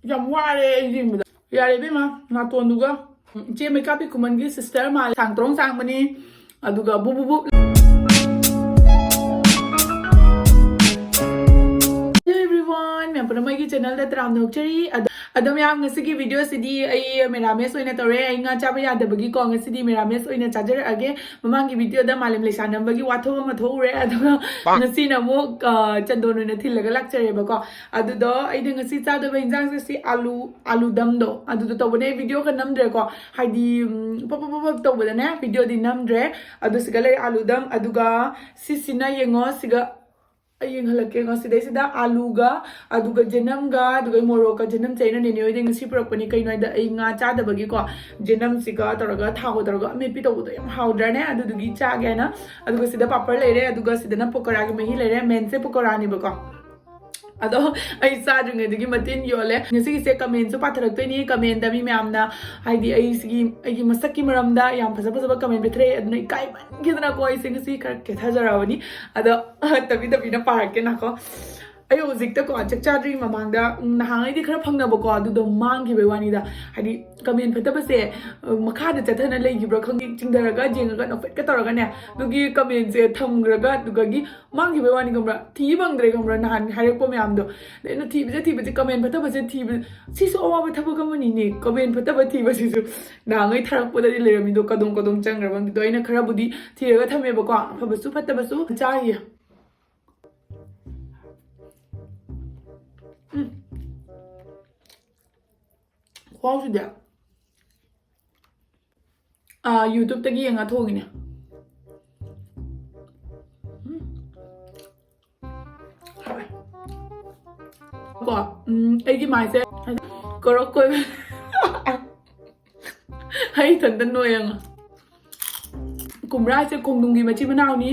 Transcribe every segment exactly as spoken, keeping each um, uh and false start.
ꯌꯥꯝ ꯋꯥꯔꯦ ꯑꯩ ꯌꯦꯡꯕꯗ꯫ ꯌꯥꯔꯦ ꯏꯕꯦꯝꯃ, ꯅꯥꯇꯣꯟꯗꯨꯒ꯫ ꯎꯝ, ꯏꯆꯦ ꯃꯩꯀꯥꯄꯤ ꯈꯨꯃꯟꯒꯤ sister ꯃꯥꯜꯂꯦ꯫ ꯁꯥꯡ ꯇ꯭ꯔꯣꯡ ꯁꯥꯡꯕꯅꯤ꯫ ꯑꯗꯨꯒ ꯕꯨ ꯕꯨ ꯕꯨ꯫ Hello everyone, ꯃꯌꯥꯝ ꯄꯨꯝꯅꯃꯛ ꯑꯩꯒꯤ channelꯗ ꯇꯔꯥꯝꯅ ꯑꯣꯛꯆꯔꯤ꯫ ꯑꯗꯣ, ꯑꯗꯣ ꯃꯌꯥꯝ, ꯉꯁꯤꯒꯤ videoꯁꯤꯗꯤ ꯑꯩ ꯃꯦꯔꯥꯃꯦꯁ ꯑꯣꯏꯅ ꯇꯧꯔꯦ꯫ ꯑꯩ ꯉꯥ ꯆꯥꯕ ꯌꯥꯗꯕꯒꯤꯀꯣ, ꯉꯁꯤꯗꯤ ꯃꯦꯔꯥꯃꯦꯁ ꯑꯣꯏꯅ ꯆꯥꯖꯔꯛꯑꯒꯦ꯫ ꯃꯃꯥꯡꯒꯤ videoꯗ ꯃꯥꯂꯦꯝ ꯂꯩꯁꯥ ꯅꯝꯕꯒꯤ ꯋꯥꯊꯣꯛ ꯑꯃ ꯊꯣꯛꯎꯔꯦ, ꯑꯗꯨꯒ ꯉꯁꯤꯅ ꯑꯃꯨꯛ, ꯑ, ꯆꯟꯗꯣꯟ ꯑꯣꯏꯅ ꯊꯤꯜꯂꯒ ꯂꯥꯛꯆꯔꯦꯕꯀꯣ꯫ ꯑꯗꯨꯗꯣ ꯑꯩꯅ ꯉꯁꯤ ꯆꯥꯗꯣꯏꯕ ꯏꯟꯖꯥꯡꯁꯦ ꯁꯤ ꯑꯥꯂꯨ, ꯑꯥꯂꯨ ꯗꯝꯗꯣ ꯑꯗꯨꯗꯣ ꯇꯧꯕꯅꯦ꯫ ꯑꯩ video ꯈꯔ ꯅꯝꯗ꯭ꯔꯦꯀꯣ, ꯍꯥꯏꯗꯤ, ꯎꯝ, ꯄꯞ ꯄꯞ ꯄꯞ ꯄꯞ ꯇꯧꯕꯗꯅꯦ videoꯗꯤ ꯅꯝꯗ꯭ꯔꯦ꯫ ꯑꯗꯨ ꯁꯤꯒ ꯂꯩꯔꯦ ꯑꯥꯂꯨ ꯗꯝ, ꯑꯗꯨꯒ ꯁꯤꯁꯤꯅ ꯌꯦꯡꯉꯣ, ꯁꯤꯒ ꯑꯩ ꯌꯦꯡꯍꯜꯂꯛꯀꯦ꯫ ꯉꯁꯤꯗꯩꯁꯤꯗ ꯑꯥꯂꯨꯒ, ꯑꯗꯨꯒ ꯖꯦꯅꯝꯒ, ꯑꯗꯨꯒ ꯃꯣꯔꯣꯛꯀ꯫ ꯖꯦꯅꯝꯁꯦ ꯑꯩꯅ ꯅꯦꯅꯦ ꯍꯣꯏꯗꯩ ꯉꯁꯤ ꯄꯨꯔꯛꯄꯅꯤ꯫ ꯀꯩꯅꯣ ꯍꯥꯏꯗ ꯑꯩ ꯉꯥ ꯆꯥꯗꯕꯒꯤꯀꯣ, ꯖꯦꯅꯝꯁꯤꯒ ꯇꯧꯔꯒ ꯊꯥꯎꯒ ꯇꯧꯔꯒ ꯑꯃꯦꯠꯄꯤ ꯇꯧꯕꯗꯣ ꯌꯥꯝ ꯍꯥꯎꯗ꯭ꯔꯥꯅꯦ? ꯑꯗꯨꯗꯨꯒꯤ ꯆꯥꯒꯦ ꯍꯥꯏꯅ꯫ ꯑꯗꯨꯒ ꯁꯤꯗ ꯄꯥꯄꯔ ꯂꯩꯔꯦ, ꯑꯗꯨꯒ ꯁꯤꯗꯅ ꯄꯀꯣꯔꯥꯒꯤ ꯃꯍꯤ ꯂꯩꯔꯦ꯫ Mainꯁꯦ ꯄꯀꯣꯔꯥꯅꯦꯕꯀꯣ꯫ ꯑꯗꯣ ꯑꯩ ꯆꯥꯗ꯭ꯔꯤꯉꯩꯗꯒꯤ ꯃꯇꯤꯟ ꯌꯣꯜꯂꯦ꯫ ꯉꯁꯤꯒꯤꯁꯦ commentꯁꯨ ꯄꯥꯊꯔꯛꯇꯣꯏꯅꯤ꯫ Commentꯇ ꯃꯤ ꯃꯌꯥꯝꯅ, ꯍꯥꯏꯗꯤ, ꯑꯩꯁꯤꯒꯤ, ꯑꯩꯒꯤ ꯃꯁꯛꯀꯤ ꯃꯔꯝꯗ ꯌꯥꯝ ꯐꯖ ꯐꯖꯕ comment ꯄꯤꯊꯔꯛꯑꯦ꯫ ꯑꯗꯨꯅ ꯏꯀꯥꯏꯃꯟꯈꯤꯗꯅꯀꯣ ꯑꯩꯁꯦ ꯉꯁꯤ ꯈꯔ ꯀꯦꯊꯖꯔꯕꯅꯤ꯫ ꯑꯗꯣ ꯇꯞꯄꯤ ꯇꯞꯄꯤꯅ ꯄꯥꯔꯛꯀꯦ ꯅꯥꯀꯣ꯫ ꯑꯩ ꯍꯧꯖꯤꯛꯇꯀꯣ ꯆꯥꯛ ꯆꯥꯗ꯭ꯔꯤꯉꯩ ꯃꯃꯥꯡꯗ, ꯎꯝ, ꯅꯍꯥꯟꯉꯩꯗꯤ ꯈꯔ ꯐꯪꯅꯕꯀꯣ, ꯑꯗꯨꯗꯣ ꯃꯥꯡꯈꯤꯕꯩ ꯋꯥꯅꯤꯗ꯫ ꯍꯥꯏꯗꯤ comment ꯐꯠꯇꯕꯁꯦ, ꯑ, ꯃꯈꯥꯗ ꯆꯠꯊꯅ ꯂꯩꯈꯤꯕ꯭ꯔꯥ ꯈꯪꯗꯦ, ꯆꯤꯡꯊꯔꯒ ꯌꯦꯡꯉꯒ ꯅꯣꯛꯐꯦꯠꯀ ꯇꯧꯔꯒꯅꯦ, ꯑꯗꯨꯒꯤ commentꯁꯦ ꯊꯝꯈ꯭ꯔꯒ, ꯑꯗꯨꯒꯤ ꯃꯥꯡꯈꯤꯕꯩ ꯋꯥꯅꯤ, ꯈꯪꯕ꯭ꯔꯥ? ꯊꯤ ꯐꯪꯗ꯭ꯔꯦ, ꯈꯪꯕ꯭ꯔꯥ? ꯅꯍꯥꯟ ꯍꯥꯏꯔꯛꯄ ꯃꯌꯥꯝꯗꯣ꯫ ꯑꯗꯩ ꯑꯩꯅ ꯊꯤꯕꯁꯦ, ꯊꯤꯕꯁꯦ, comment ꯐꯠꯇꯕꯁꯦ ꯊꯤꯕ, ꯁꯤꯁꯨ ꯑꯋꯥꯕ ꯊꯕꯛ ꯑꯃꯅꯤꯅꯦ, comment ꯐꯠꯇꯕ ꯊꯤꯕꯁꯤꯁꯨ꯫ ꯅꯍꯥꯟꯉꯩ ꯊꯥꯔꯛꯄꯗꯗꯤ ꯂꯩꯔꯝꯃꯤꯗꯣ ꯀꯗꯣꯝ ꯀꯗꯣꯝ ꯆꯪꯈ꯭ꯔꯕ ꯈꯪꯗꯦ꯫ ꯑꯗꯣ ꯑꯩꯅ ꯈꯔꯕꯨꯗꯤ ꯊꯤꯔꯒ ꯊꯝꯃꯦꯕꯀꯣ, ꯑꯐꯕꯁꯨ ꯐꯠꯇꯕꯁꯨ ꯆꯥꯈꯤ꯫ ꯎꯝ꯫ ꯈꯨꯍꯥꯎꯁꯤꯗꯤ꯫ ꯑꯥ, YouTubeꯇꯒꯤ ꯌꯦꯡꯉ ꯊꯣꯡꯉꯤꯅꯦ꯫ ꯎꯝ꯫ ꯍꯥꯎꯋꯦ꯫ ꯀꯣ, ꯎꯝ, ꯑꯩꯒꯤ ꯃꯥꯏꯁꯦ ꯀꯔꯛ ꯀꯣꯏꯕ꯫ ꯑꯩ ꯏꯊꯟꯇ ꯅꯣꯏꯌꯦꯡꯉꯣ꯫ ꯀꯨꯝꯕ꯭ꯔꯥꯁꯦ ꯈꯣꯡꯗ꯭ꯔꯨꯝꯒꯤ ꯃꯆꯤꯟ ꯃꯅꯥꯎꯅꯤ꯫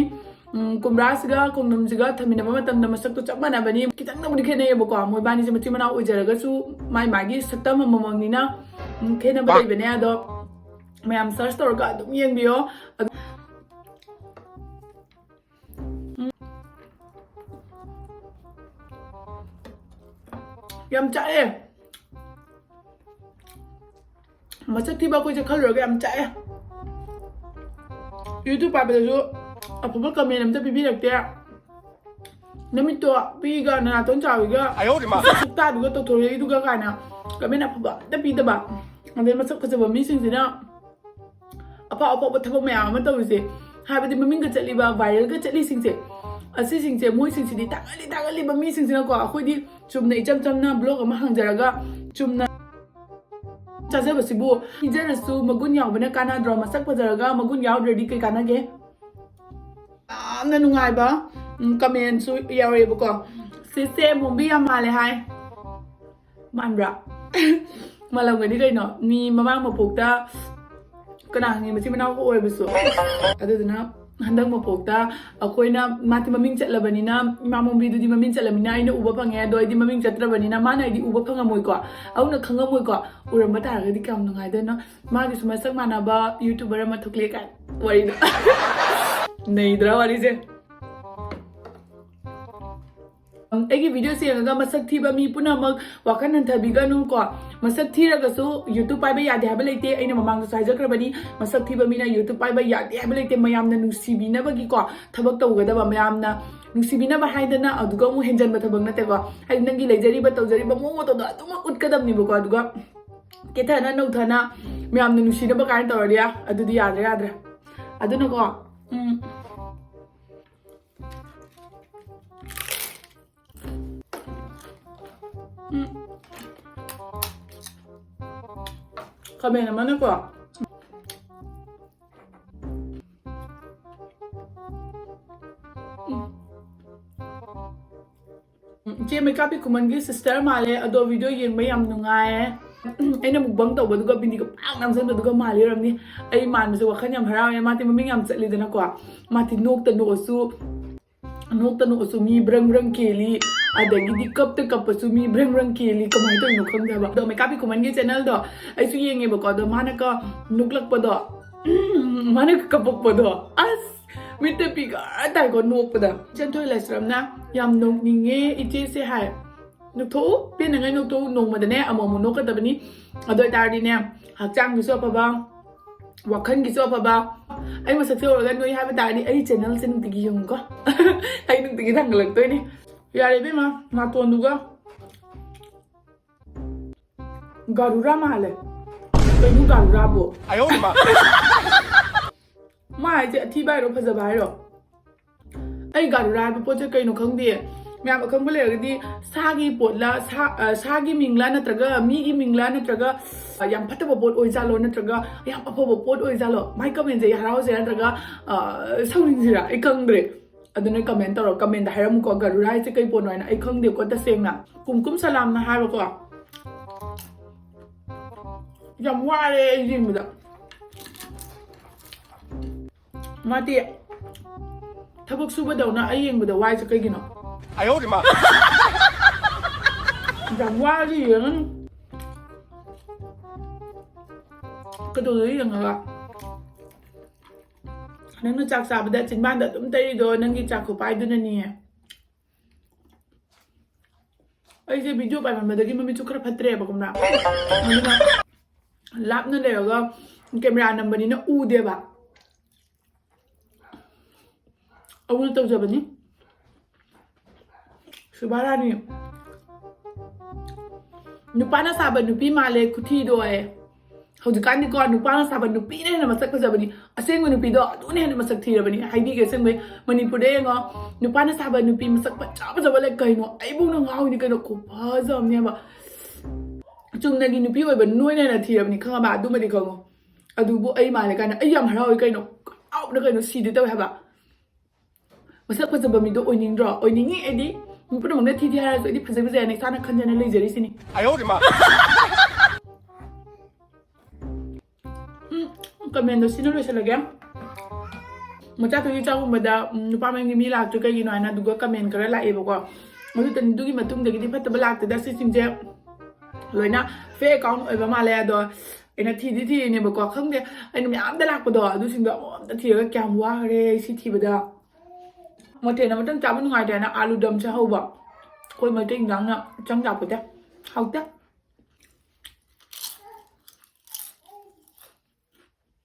ꯎꯝ, ꯀꯨꯝꯕ꯭ꯔꯥꯁꯤꯒ ꯈꯣꯡꯗ꯭ꯔꯨꯝꯁꯤꯒ ꯊꯝꯃꯤꯟꯅꯕ ꯃꯇꯝꯗ ꯃꯁꯛꯇꯣ ꯆꯞ ꯃꯥꯟꯅꯕꯅꯤ꯫ ꯈꯤꯇꯪꯗꯕꯨꯗꯤ ꯈꯦꯠꯅꯩꯌꯦꯕꯀꯣ, ꯃꯣꯏꯕꯥꯅꯤꯁꯦ ꯃꯆꯤꯟ ꯃꯅꯥꯎ ꯑꯣꯏꯖꯔꯒꯁꯨ ꯃꯥꯏ ꯃꯥꯒꯤ ꯁꯛꯇꯝ ꯑꯃꯃꯝꯅꯤꯅ, ꯎꯝ, ꯈꯦꯠꯅꯕ ꯂꯩꯕꯅꯦ꯫ ꯑꯗꯣ ꯃꯌꯥꯝ search ꯇꯧꯔꯒ ꯑꯗꯨꯝ ꯌꯦꯡꯕꯤꯌꯣ꯫ ꯑꯗꯨ, ꯎꯝ, ꯌꯥꯝ ꯆꯥꯛꯑꯦ꯫ ꯃꯁꯛ ꯊꯤꯕ ꯑꯩꯈꯣꯏꯁꯦ ꯈꯜꯂꯨꯔꯒ ꯌꯥꯝ ꯆꯥꯛꯑꯦ꯫ YouTube ꯄꯥꯏꯕꯗꯁꯨ ꯑꯐꯕ comment ꯑꯝꯇ ꯄꯤꯕꯤꯔꯛꯇꯦ꯫ ꯅꯃꯤꯠꯇꯣ ꯄꯤꯒ ꯅꯅꯥꯇꯣꯟ ꯆꯥꯎꯏꯒ 哎呦我的妈！ ꯁꯛꯇꯥꯗꯨꯒ ꯇꯧꯊꯣꯔꯛꯏꯗꯨꯒ ꯀꯥꯏꯅ comment ꯑꯐꯕ ꯑꯝꯇ ꯄꯤꯗꯕ꯫ ꯑꯗꯩ ꯃꯁꯛ ꯐꯖꯕ ꯃꯤꯁꯤꯡꯁꯤꯅ ꯑꯐꯥꯎ ꯑꯐꯥꯎꯕ ꯊꯕꯛ ꯃꯌꯥꯝ ꯑꯃ ꯇꯧꯔꯤꯁꯦ, ꯍꯥꯏꯕꯗꯤ ꯃꯃꯤꯡꯒ ꯆꯠꯂꯤꯕ viralꯒ ꯆꯠꯂꯤꯁꯤꯡꯁꯦ, ꯑꯁꯤꯁꯤꯡꯁꯦ ꯃꯣꯏꯁꯤꯡꯁꯤꯗꯤ ꯊꯥꯒꯠꯂꯤ ꯊꯥꯒꯠꯂꯤꯕ ꯃꯤꯁꯤꯡꯁꯤꯅꯀꯣ꯫ ꯑꯩꯈꯣꯏꯗꯤ ꯆꯨꯝꯅ ꯏꯆꯝ ꯆꯝꯅ blog ꯑꯃ ꯍꯥꯡꯖꯔꯒ ꯆꯨꯝꯅ ꯆꯥꯖꯕꯁꯤꯕꯨ ꯄꯤꯖꯔꯁꯨ ꯃꯒꯨꯟ ꯌꯥꯎꯕꯅ ꯀꯥꯟꯅꯗ꯭ꯔꯣ? ꯃꯁꯛ ꯐꯖꯔꯒ ꯃꯒꯨꯟ ꯌꯥꯎꯗ꯭ꯔꯗꯤ ꯀꯩ ꯀꯥꯟꯅꯒꯦ? ꯌꯥꯝꯅ ꯅꯨꯡꯉꯥꯏꯕ commentꯁꯨ ꯌꯥꯎꯔꯛꯑꯦꯕꯀꯣ꯫ ꯁꯤꯁꯦ ꯃꯣꯝꯕꯤ ꯌꯥꯝ ꯃꯥꯜꯂꯦ ꯍꯥꯏ꯫ ꯃꯥꯟꯕ꯭ꯔꯥ? ꯃꯥꯜꯂꯝꯒꯅꯤ ꯀꯩꯅꯣ꯫ ꯃꯤ ꯃꯃꯥꯡ ꯃꯄꯣꯛꯇ ꯀꯅꯥ ꯈꯪꯉꯤ ꯃꯆꯤꯟ ꯃꯅꯥꯎꯒ ꯑꯣꯏꯕꯁꯨ꯫ ꯑꯗꯨꯗꯨꯅ ꯍꯟꯗꯛ ꯃꯄꯣꯛꯇ ꯑꯩꯈꯣꯏꯅ, ꯃꯥꯗꯤ ꯃꯃꯤꯡ ꯆꯠꯂꯕꯅꯤꯅ, ꯏꯃꯥ ꯃꯣꯝꯕꯤꯗꯨꯗꯤ ꯃꯃꯤꯡ ꯆꯠꯂꯕꯅꯤꯅ ꯑꯩꯅ ꯎꯕ ꯐꯪꯉꯦ, ꯑꯗꯣ ꯑꯩꯗꯤ ꯃꯃꯤꯡ ꯆꯠꯇ꯭ꯔꯕꯅꯤꯅ ꯃꯥꯅ ꯑꯩꯗꯤ ꯎꯕ ꯐꯪꯉꯝꯃꯣꯏꯀꯣ꯫ ꯑꯗꯨꯅ ꯈꯪꯉꯝꯃꯣꯏꯀꯣ꯫ ꯎꯔꯝꯕ ꯇꯥꯔꯒꯗꯤ ꯀꯌꯥꯝ ꯅꯨꯡꯉꯥꯏꯗꯣꯏꯅꯣ꯫ ꯃꯥꯒꯤꯁꯨ ꯃꯁꯛ ꯃꯥꯟꯅꯕ YouTuber ꯑꯃ ꯊꯣꯛꯂꯛꯑꯦ ꯀꯥꯏꯅ ꯋꯥꯔꯤꯗꯣ꯫ ꯅꯩꯗ꯭ꯔꯥ ꯋꯥꯔꯤꯁꯦ? ꯑꯩꯒꯤ videoꯁꯦ ꯌꯦꯡꯉꯒ ꯃꯁꯛ ꯊꯤꯕ ꯃꯤ ꯄꯨꯝꯅꯃꯛ ꯋꯥꯈꯜ ꯍꯟꯊꯕꯤꯒꯅꯨ ꯀꯣ꯫ ꯃꯁꯛ ꯊꯤꯔꯒꯁꯨ YouTube ꯄꯥꯏꯕ ꯌꯥꯗꯦ ꯍꯥꯏꯕ ꯂꯩꯇꯦ꯫ ꯑꯩꯅ ꯃꯃꯥꯡꯗꯁꯨ ꯍꯥꯏꯖꯈ꯭ꯔꯕꯅꯤ, ꯃꯁꯛ ꯊꯤꯕ ꯃꯤꯅ YouTube ꯄꯥꯏꯕ ꯌꯥꯗꯦ ꯍꯥꯏꯕ ꯂꯩꯇꯦ꯫ ꯃꯌꯥꯝꯅ ꯅꯨꯡꯁꯤꯕꯤꯅꯕꯒꯤꯀꯣ ꯊꯕꯛ ꯇꯧꯒꯗꯕ, ꯃꯌꯥꯝꯅ ꯅꯨꯡꯁꯤꯕꯤꯅꯕ ꯍꯥꯏꯗꯅ ꯑꯗꯨꯒ ꯑꯃꯨꯛ ꯍꯦꯟꯖꯟꯕ ꯊꯕꯛ ꯅꯠꯇꯦꯀꯣ꯫ ꯍꯥꯏꯗꯤ ꯅꯪꯒꯤ ꯂꯩꯖꯔꯤꯕ ꯇꯧꯖꯔꯤꯕ ꯃꯑꯣꯡ ꯃꯇꯧꯗꯣ ꯑꯗꯨꯃꯛ ꯎꯠꯀꯗꯕꯅꯦꯕꯀꯣ꯫ ꯑꯗꯨꯒ ꯀꯦꯊꯅ ꯅꯧꯊꯅ ꯃꯌꯥꯝꯅ ꯅꯨꯡꯁꯤꯅꯕ ꯀꯥꯏꯅ ꯇꯧꯔꯗꯤ ꯑꯗꯨꯗꯤ ꯌꯥꯗ꯭ꯔꯦ, ꯌꯥꯗ꯭ꯔꯦ꯫ ꯑꯗꯨꯅꯀꯣ, ꯎꯝ꯫ ꯎꯝ꯫ Comment ꯑꯃꯅꯀꯣ, ꯎꯝ꯫ ꯎꯝ, ꯏꯆꯦ ꯃꯩꯀꯥꯄꯤ ꯈꯨꯃꯟꯒꯤ sister ꯃꯥꯜꯂꯦ, ꯑꯗꯣ video ꯌꯦꯡꯕ ꯌꯥꯝ ꯅꯨꯡꯉꯥꯏꯌꯦ꯫ ꯑꯩꯅ mukbang ꯇꯧꯕꯗꯨꯒ ꯕꯤꯟꯗꯤꯒ ꯄꯥꯛ ꯅꯝꯁꯤꯟꯕꯗꯨꯒ ꯃꯥꯜꯂꯤ ꯑꯣꯏꯔꯝꯅꯤ꯫ ꯑꯩ ꯃꯥꯟꯕꯁꯦ ꯋꯥꯈꯜ ꯌꯥꯝ ꯍꯔꯥꯎꯋꯦ꯫ ꯃꯥꯗꯤ ꯃꯃꯤꯡ ꯌꯥꯝ ꯆꯠꯂꯤꯗꯅꯀꯣ꯫ ꯃꯥꯗꯤ ꯅꯣꯛꯇ ꯅꯣꯛꯑꯁꯨ, ꯅꯣꯛꯇ ꯅꯣꯛꯑꯁꯨ ꯃꯤ ꯕ꯭ꯔꯪ ꯕ꯭ꯔꯪ ꯀꯦꯜꯂꯤ, ꯑꯗꯒꯤꯗꯤ ꯀꯞꯇ ꯀꯞꯄꯁꯨ ꯃꯤ ꯕ꯭ꯔꯪ ꯕ꯭ꯔꯪ ꯀꯦꯜꯂꯤ꯫ ꯀꯃꯥꯏꯅ ꯇꯧꯔꯤꯅꯣ ꯈꯪꯗꯦ ꯍꯥꯏꯕ꯫ ꯑꯗꯣ ꯃꯩꯀꯥꯄꯤ ꯈꯨꯃꯟꯒꯤ channelꯗꯣ ꯑꯩꯁꯨ ꯌꯦꯡꯉꯦꯕꯀꯣ꯫ ꯑꯗꯣ ꯃꯥꯅꯀꯣ ꯅꯣꯛꯂꯛꯄꯗꯣ, ꯎꯝ, ꯃꯥꯅ ꯀꯞꯄꯛꯄꯗꯣ, ꯑꯁ, ꯃꯤꯠꯇ ꯄꯤ ꯈꯔ ꯇꯥꯏꯀꯣ ꯅꯣꯛꯄꯗ꯫ ꯏꯆꯟꯊꯣꯏ ꯂꯥꯏꯁ꯭ꯔꯝꯅ "ꯌꯥꯝ ꯅꯣꯛꯅꯤꯡꯉꯦ ꯏꯆꯦꯁꯦ" ꯍꯥꯏ꯫ ꯅꯣꯛꯊꯣꯛꯎ, ꯄꯦꯟꯅꯉꯥꯏ ꯅꯣꯛꯊꯣꯛꯎ, ꯅꯣꯡꯃꯗꯅꯦ ꯑꯃꯨꯛ ꯑꯃꯨꯛ ꯅꯣꯛꯀꯗꯕꯅꯤ꯫ ꯑꯗꯨ ꯑꯣꯏꯇꯥꯔꯗꯤꯅꯦ, ꯍꯛꯆꯥꯡꯒꯤꯁꯨ ꯑꯐꯕ, ꯋꯥꯈꯜꯒꯤꯁꯨ ꯑꯐꯕ꯫ ꯑꯩ ꯃꯁꯛꯁꯦ ꯎꯔꯒ ꯅꯣꯏ ꯍꯥꯏꯕ ꯇꯥꯔꯗꯤ ꯑꯩ ꯆꯦꯅꯦꯜꯁꯦ ꯅꯨꯡꯇꯤꯒꯤ ꯌꯦꯡꯉꯨꯀꯣ꯫ ꯑꯩ ꯅꯨꯡꯇꯤꯒꯤ ꯊꯥꯡꯒꯠꯂꯛꯇꯣꯏꯅꯦ꯫ ꯌꯥꯔꯦ ꯏꯕꯦꯝꯃ, ꯅꯥꯇꯣꯟꯗꯨꯒ꯫ ꯒꯥꯔꯨꯔꯥ ꯃꯥꯜꯂꯦ꯫ ꯀꯩꯅꯣ ꯒꯥꯔꯨꯔꯥꯕꯨ? ꯃꯥ ꯍꯥꯏꯁꯦ ꯑꯊꯤꯕ ꯍꯥꯏꯔꯣ, ꯐꯖꯕ ꯍꯥꯏꯔꯣ? ꯑꯩ ꯒꯥꯔꯨꯔꯥ ꯍꯥꯏꯕ ꯄꯣꯠꯁꯦ ꯀꯩꯅꯣ ꯈꯪꯗꯦ꯫ ꯃꯌꯥꯝ ꯑꯈꯪꯕ ꯂꯩꯔꯒꯗꯤ ꯁꯥꯒꯤ ꯄꯣꯠꯂ, ꯁꯥ-, ꯑ, ꯁꯥꯒꯤ ꯃꯤꯡꯂ, ꯅꯠꯇ꯭ꯔꯒ ꯃꯤꯒꯤ ꯃꯤꯡꯂ, ꯅꯠꯇ꯭ꯔꯒ, ꯑ, ꯌꯥꯝ ꯐꯠꯇꯕ ꯄꯣꯠ ꯑꯣꯏꯖꯥꯠꯂꯣ, ꯅꯠꯇ꯭ꯔꯒ ꯌꯥꯝ ꯑꯐꯕ ꯄꯣꯠ ꯑꯣꯏꯖꯥꯠꯂꯣ? ꯃꯥꯏ ꯀꯃꯦꯟꯁꯦ ꯑꯩ ꯍꯔꯥꯎꯁꯤꯔꯥ ꯅꯠꯇ꯭ꯔꯒ, ꯑ, ꯁꯥꯎꯅꯤꯡꯁꯤꯔꯥ? ꯑꯩ ꯈꯪꯗ꯭ꯔꯦ꯫ ꯑꯗꯨꯅ ꯀꯃꯦꯟ ꯇꯧꯔꯣ, ꯀꯃꯦꯟꯗ ꯍꯥꯏꯔꯝꯃꯨꯀꯣ, ꯒꯥꯔꯨꯔꯥ ꯍꯥꯏꯁꯦ ꯀꯩ ꯄꯣꯠꯅꯣ ꯍꯥꯏꯅ꯫ ꯑꯩ ꯈꯪꯗꯦꯀꯣ ꯇꯁꯦꯡꯅ꯫ ꯀꯨꯝꯀꯨꯝ ꯁꯂꯥꯝꯅ ꯍꯥꯏꯕꯀꯣ꯫ ꯌꯥꯝ ꯋꯥꯔꯦ ꯑꯩ ꯌꯦꯡꯕꯗ꯫ ꯃꯥꯗꯤ ꯊꯕꯛ ꯁꯨꯕꯗꯧꯅ ꯑꯩ ꯌꯦꯡꯕꯗ ꯋꯥꯏꯁꯦ ꯀꯩꯒꯤꯅꯣ? ꯌꯥꯝ ꯋꯥꯔꯗꯤ ꯌꯦꯡꯉꯅꯨ꯫ ꯀꯩꯗꯧꯗꯣꯏ ꯌꯦꯡꯉꯒ? ꯅꯪꯅ ꯆꯥꯛ ꯆꯥꯕꯗ ꯆꯤꯟꯕꯥꯟꯗ ꯑꯗꯨꯝ ꯇꯩꯔꯤꯗꯣ ꯅꯪꯒꯤ ꯆꯥꯛ ꯈꯨꯄꯥꯏꯗꯨꯅꯅꯤꯌꯦ꯫ ꯑꯩꯁꯦ ꯚꯤꯗꯤꯑꯣ ꯄꯥꯏꯃꯟꯕꯗꯒꯤ ꯃꯃꯤꯠꯁꯨ ꯈꯔ ꯐꯠꯇ꯭ꯔꯦꯕ, ꯈꯪꯕ꯭ꯔꯥ? ꯑꯗꯨꯅ ꯂꯥꯞꯅ ꯂꯩꯔꯒ ꯀꯦꯃꯦꯔꯥ ꯅꯝꯕꯅꯤꯅ ꯎꯗꯦꯕ꯫ ꯑꯃꯨꯛ ꯇꯧꯖꯕꯅꯤ꯫ ꯁꯨꯚꯥꯔꯥꯅꯤ꯫ ꯅꯨꯄꯥꯅ ꯁꯥꯕ ꯅꯨꯄꯤ ꯃꯥꯜꯂꯦ ꯈꯨꯊꯤꯗꯣ ꯑꯦ꯫ ꯍꯧꯖꯤꯛꯀꯥꯟꯗꯤꯀꯣ ꯅꯨꯄꯥꯅ ꯁꯥꯕ ꯅꯨꯄꯤꯅ ꯍꯦꯟꯅ ꯃꯁꯛ ꯐꯖꯕꯅꯤ꯫ ꯑꯁꯦꯡꯕ ꯅꯨꯄꯤꯗꯣ ꯑꯗꯨꯅ ꯍꯦꯟꯅ ꯃꯁꯛ ꯊꯤꯔꯕꯅꯤ꯫ ꯍꯥꯏꯕꯤꯒꯦ ꯑꯁꯦꯡꯕꯩ꯫ ꯃꯅꯤꯄꯨꯔꯗ ꯌꯦꯡꯉꯣ, ꯅꯨꯄꯥꯅ ꯁꯥꯕ ꯅꯨꯄꯤ ꯃꯁꯛ ꯐꯖ ꯐꯖꯕ ꯂꯩ ꯀꯩꯅꯣ? ꯑꯩꯕꯨꯛꯅ ꯉꯥꯎꯔꯤꯅꯤ ꯀꯩꯅꯣ, ꯈꯨꯐꯖ ꯑꯃꯅꯦꯕ꯫ ꯆꯨꯝꯅꯒꯤ ꯅꯨꯄꯤ ꯑꯣꯏꯕ ꯅꯣꯏꯅ ꯍꯦꯟꯅ ꯊꯤꯔꯕꯅꯤ, ꯈꯪꯉꯕ? ꯑꯗꯨꯃꯗꯤ ꯈꯪꯉꯣ꯫ ꯑꯗꯨꯕꯨ ꯑꯩ ꯃꯥꯜꯂꯦ ꯀꯥꯏꯅ ꯑꯩ ꯌꯥꯝ ꯍꯔꯥꯎꯋꯦ ꯀꯩꯅꯣ, ꯍꯔꯥꯎꯕꯅ ꯀꯩꯅꯣ ꯁꯤꯗꯦ ꯇꯧꯋꯦ ꯍꯥꯏꯕ꯫ ꯃꯁꯛ ꯐꯖꯕ ꯃꯤꯗꯣ ꯑꯣꯏꯅꯤꯡꯗ꯭ꯔꯣ? ꯑꯣꯏꯅꯤꯡꯉꯤ ꯑꯩꯗꯤ꯫ ꯃꯤ ꯄꯨꯝꯅꯃꯛꯅ ꯊꯤ ꯊꯤ ꯍꯥꯏꯔꯁꯨ ꯑꯩꯗꯤ ꯐꯖꯩ ꯐꯖꯩ ꯍꯥꯏꯅ ꯏꯁꯥꯅ ꯈꯟꯖꯅ ꯂꯩꯖꯔꯤꯁꯤꯅꯤ꯫ ꯎꯝ, ꯀꯃꯦꯟꯗꯣ ꯁꯤꯅ ꯂꯣꯏꯁꯤꯜꯂꯒꯦ꯫ ꯃꯆꯥ ꯊꯣꯏꯒꯤ ꯆꯥꯛꯒꯨꯝꯕꯗ, ꯎꯝ, ꯅꯨꯄꯥ ꯃꯌꯨꯝꯒꯤ ꯃꯤ ꯂꯥꯛꯇ꯭ꯔꯤ ꯀꯩꯒꯤꯅꯣ ꯍꯥꯏꯅ ꯑꯗꯨꯒ ꯀꯃꯦꯟ ꯈꯔ ꯂꯥꯛꯑꯦꯕꯀꯣ꯫ ꯑꯗꯨꯇꯅꯤ, ꯑꯗꯨꯒꯤ ꯃꯇꯨꯡꯗꯒꯤꯗꯤ ꯐꯠꯇꯕ ꯂꯥꯛꯇꯦꯗ꯫ ꯁꯤꯁꯤꯡꯁꯦ ꯂꯣꯏꯅ ꯐꯦꯛ ꯑꯦꯀꯥꯎꯟ ꯑꯣꯏꯕ ꯃꯥꯜꯂꯦ꯫ ꯑꯗꯣ ꯑꯩꯅ ꯊꯤꯗꯤ ꯊꯤꯔꯤꯅꯦꯕꯀꯣ, ꯈꯪꯗꯦ, ꯑꯩꯅ ꯃꯌꯥꯝꯗ ꯂꯥꯛꯄꯗꯣ ꯑꯗꯨꯁꯤꯡꯗꯣ ꯑꯃꯨꯛ ꯑꯝꯇ ꯊꯤꯔꯒ ꯀꯌꯥꯝ ꯋꯥꯈ꯭ꯔꯦ ꯑꯩ ꯁꯤ ꯊꯤꯕꯗ꯫ ꯃꯊꯦꯜ ꯑꯃꯇꯪ ꯆꯥꯕ ꯅꯨꯡꯉꯥꯏꯇꯦ ꯍꯥꯏꯅ ꯑꯥꯂꯨ ꯗꯝꯁꯦ ꯍꯧꯕ꯫ ꯑꯩꯈꯣꯏ ꯃꯩꯇꯩ ꯏꯟꯖꯥꯡꯅ ꯆꯪ ꯌꯥꯄꯣꯠꯇꯦ꯫ ꯍꯥꯎꯇꯦ꯫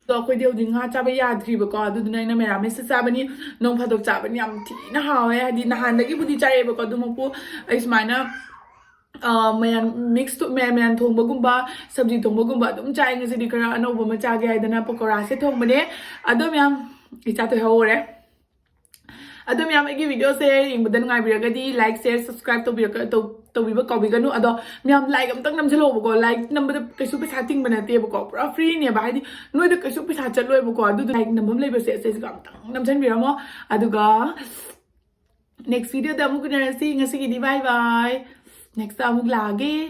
ꯑꯗꯣ ꯑꯩꯈꯣꯏꯗꯤ ꯍꯧꯖꯤꯛ ꯉꯥ ꯆꯥꯕ ꯌꯥꯗ꯭ꯔꯤꯕꯀꯣ, ꯑꯗꯨꯗꯨꯅ ꯑꯩꯅ ꯃꯦꯔꯥꯃꯦꯁꯇ ꯆꯥꯕꯅꯤ꯫ ꯅꯣꯡ ꯐꯥꯗꯣꯛ ꯆꯥꯕꯅꯤ, ꯌꯥꯝ ꯊꯤꯅ ꯍꯥꯎꯋꯦ꯫ ꯍꯥꯏꯗꯤ ꯅꯍꯥꯟꯗꯒꯤꯕꯨꯗꯤ ꯆꯥꯔꯛꯑꯦꯕꯀꯣ, ꯑꯗꯨꯃꯛꯄꯨ ꯑꯩ ꯁꯨꯃꯥꯏꯅ, ꯑ, ꯃꯌꯥꯟ ꯃꯤꯛꯁ ꯇꯨ-, ꯃꯌꯥꯟ ꯃꯌꯥꯟ ꯊꯣꯡꯕꯒꯨꯝꯕ, ꯁꯕꯖꯤ ꯊꯣꯡꯕꯒꯨꯝꯕ ꯑꯗꯨꯝ ꯆꯥꯏ꯫ ꯉꯁꯤꯗꯤ ꯈꯔ ꯑꯅꯧꯕ ꯑꯃ ꯆꯥꯒꯦ ꯍꯥꯏꯗꯅ ꯄꯀꯣꯔꯥꯁꯦ ꯊꯣꯡꯕꯅꯦ꯫ ꯑꯗꯣ ꯃꯌꯥꯝ, ꯏꯆꯥ ꯇꯣꯏꯍꯧꯔꯦ꯫ ꯑꯗꯣ ꯃꯌꯥꯝ, ꯑꯩꯒꯤ ꯚꯤꯗꯤꯑꯣꯁꯦ ꯌꯦꯡꯕꯗ ꯅꯨꯡꯉꯥꯏꯕꯤꯔꯒꯗꯤ like, share, subscribe ꯇꯧꯕꯤꯔꯛ-, ꯇꯧ-, ꯇꯧꯕꯤꯕ ꯀꯥꯎꯕꯤꯒꯅꯨ꯫ ꯑꯗꯣ ꯃꯌꯥꯝ, like ꯑꯝꯇꯪ ꯅꯝꯁꯤꯜꯂꯛꯑꯣꯕꯀꯣ꯫ Like ꯅꯝꯕꯗ ꯀꯩꯁꯨ ꯄꯩꯁꯥ ꯇꯤꯡꯕ ꯅꯠꯇꯦꯕꯀꯣ, ꯄꯨꯔꯥ ꯐ꯭ꯔꯤꯅꯦꯕ꯫ ꯍꯥꯏꯗꯤ ꯅꯣꯏꯗ ꯀꯩꯁꯨ ꯄꯩꯁꯥ ꯆꯠꯂꯣꯏꯕꯀꯣ꯫ ꯑꯗꯨꯗꯣ like ꯅꯝꯐꯝ ꯂꯩꯕꯁꯦ ꯑꯁꯤꯁꯨ ꯑꯝꯇꯪ ꯅꯝꯁꯤꯟꯕꯤꯔꯝꯃꯣ꯫ ꯑꯗꯨꯒ next ꯚꯤꯗꯤꯑꯣꯗ ꯑꯃꯨꯛ ꯎꯅꯔꯁꯤ꯫ ꯉꯁꯤꯒꯤꯗꯤ bye bye꯫ Next ꯑꯃꯨꯛ ꯂꯥꯛꯑꯒꯦ꯫